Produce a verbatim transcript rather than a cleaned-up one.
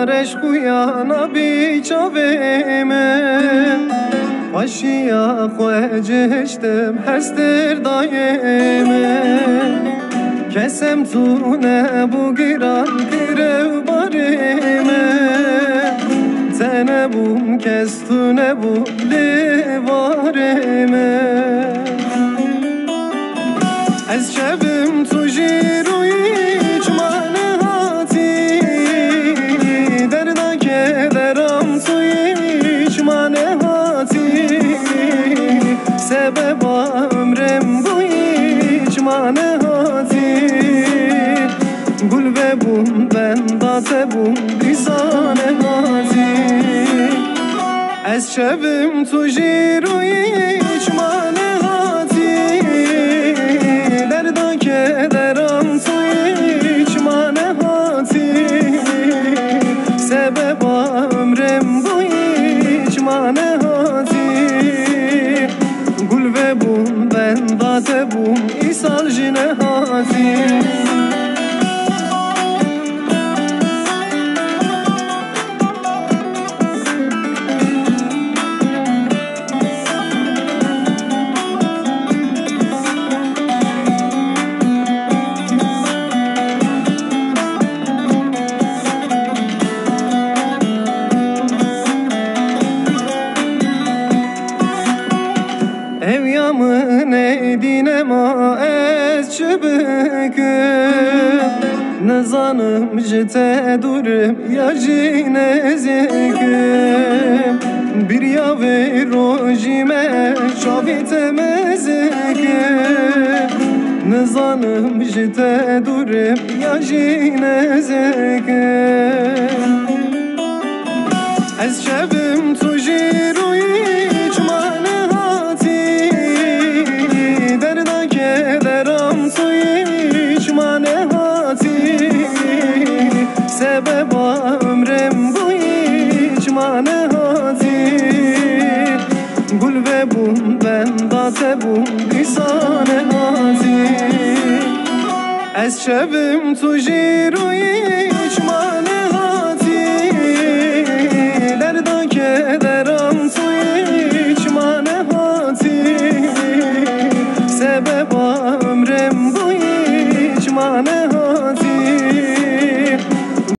Reş xuya nabî çavê min, xweşiya xwe cihiştim hestir dayê min. Kesem tu nebû giran girevbarê min, te nebûm kes tu nebû lêvarê min. Ez şevim tu jî rûyî çima nehatî, derda kederam tu yî çima nehatî, sebeba umrem bûyî çima nehatî. Gul vebûm, benda te bûm, dîsa nehatî. Ez şevim tu jî rûyî çima nehatî, derda kederam tu yî çima nehatî, sebeba umrem bûyî çima nehatî. Gul vebûm, benda te bûm, îsal jî nehatî. Ew ya min ê dîne ma ez çi bikim? Nizanim ji te dûr im ya jî nêzîk im. Bîriya vê rojî me çavî te mezik im. Nizanim ji te dûr im ya jî nêzîk im. Ez şevim tu jî rûyî çima nehatî, derda kederam tu yî çima nehatî, sebeba umrem bûyî çima nehatî. Gul vebûm, benda te bûm, dîsa nehatî. Ez şevim tu jî rûyî çima nehatî, derda kederam tu yî çima nehatî, sebeba umrem bûyî çima nehatî.